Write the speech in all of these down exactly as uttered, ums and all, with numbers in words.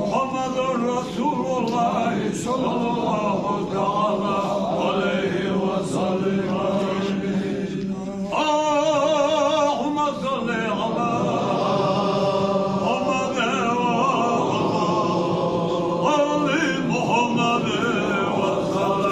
محمد رسول الله صلى الله تعالى عليه وسلم. اللهم صل على محمد وعلى آل محمد وسلم.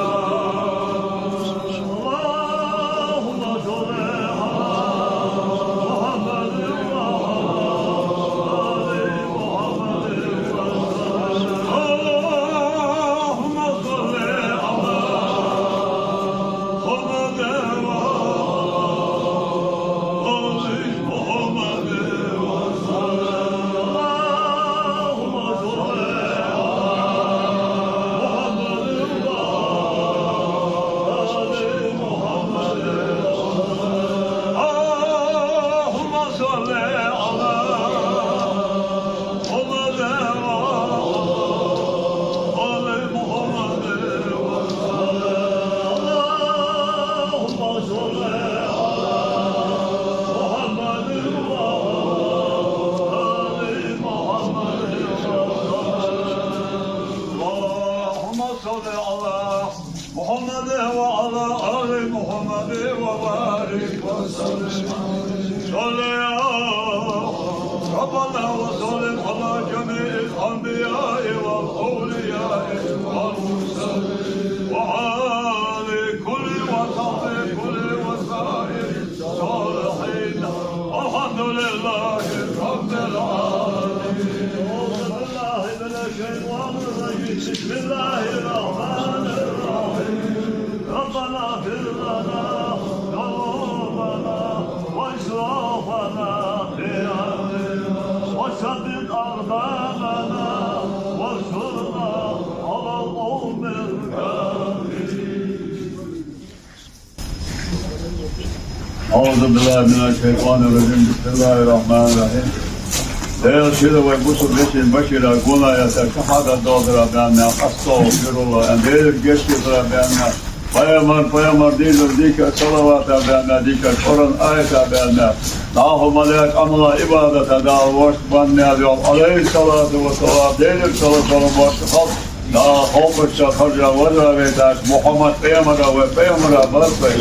وبارك وسلم. صل يا ربنا وسلم على جميع الأنبياء والأولياء والمرسلين وآل كل وصحب كل وسائر الصالحين. الحمد لله رب العالمين. أعوذ بالله من الشيطان الرجيم. بسم الله الرحمن الرحيم. ربنا اغفر لنا ذنوبنا وإسرافنا في أمرنا وثبت أقدامنا وانصرنا على القوم الكافرين. أعوذ بالله من الشيطان الرجيم. بسم الله الرحمن الرحيم. Даьла шира вай бусалба вежарий башира гуна яца шахьадат доаладара баьнна, астагӀфируллахӀ, Даьлага гешт дара баьнна, пайхамар, пайхамар дийцар дика салавата баьнна, дика Къуръан аята баьнна, дӀахо ма лаьца Ӏамала, Ӏибадата Дала вошта баьнна, Даьла, Ӏалайхи ссалату вассалам, Даьлага салам-салам вошта халкъ, Дала халкъашта харжа ваза вайташ Мухьаммад пайхамара вай пайхамара бар вай.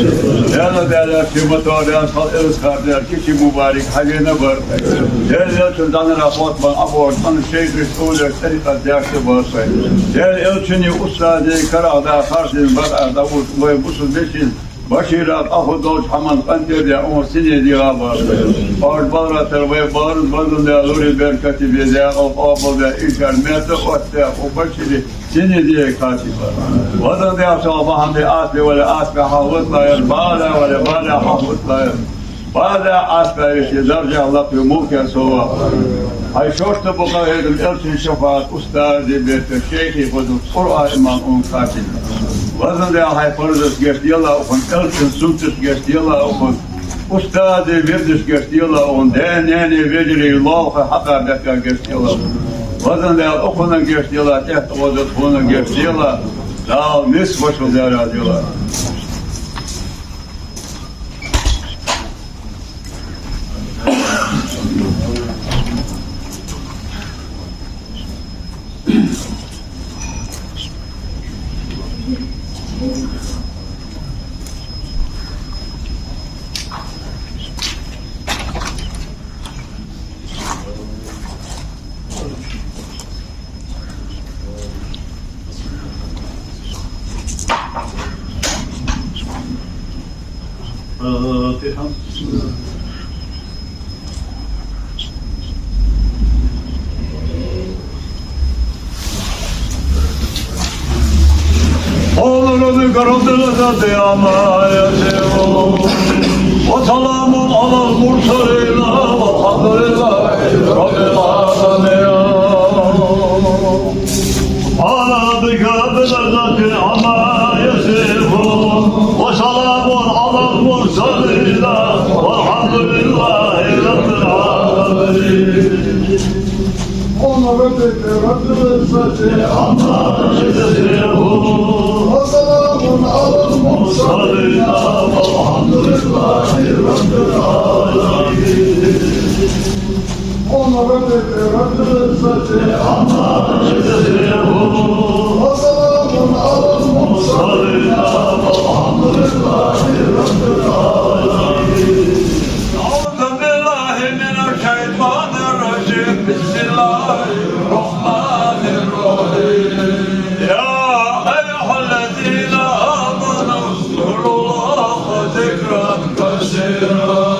Даьла, Даьла, ший ма тоадаьр хьал ирс хардер киши мубарак хьагена бар вай. Даьла, элчан дӀанара хотбан Ӏабор, ан шайхи тӀулеш тӀарикъат дешта бар вай. Даьла, элчани устази карагӀда харжин бар а дӀавуш вай бусалба вежарий башира къахьу долча хӀаман къинтӀера де, ун сине дегӀа бар вай. Аш балара тара вай барз базан да лури беркати беза, къо-, къобал да ишар метта отта у башири сине дегӀа кхачи бар. Вазан да шал бахьан де асбе вале асбе хьахӀутлаяр, бала вале бала хьахӀутлаяр. Бала асбе виси даржа лакхи мулка сова. Хьай шоашта букъа хӀедам элчин шафаӀат устази бетта шайхи хозу Къуръан иман ун кхачи. Вазан да хьай парзас гешт дела ухун, элчин суннаташ гешт дела ухун. Устази вирдаш гешт дела ухун, даь-наьна вежарий лоалахой хьакъа бехка гешт дела ухун. Вазан да ухунна гешт дела, тӀехьа тӀагӀозат хьона гешт дела, Дала мис вашал дара дела. فاتحة. سبحان ربك رب العزة عما يصفون. وسلام على المرسلين والحمد لله رب العالمين. سبحان ربك رب العزة عما يصفون. وسلام على المرسلين والحمد لله رب العالمين. سبحان ربك رب العزة عما يصفون. وسلام على المرسلين والحمد لله رب العالمين. سبحان ربك رب العزة عما يصفون. وسلام على المرسلين والحمد لله رب العالمين. أعوذ بالله من الشيطان الرجيم. بسم الله الرحمن الرحيم. يا أيها الذين آمنوا اذكروا الله ذكرا كثيرا.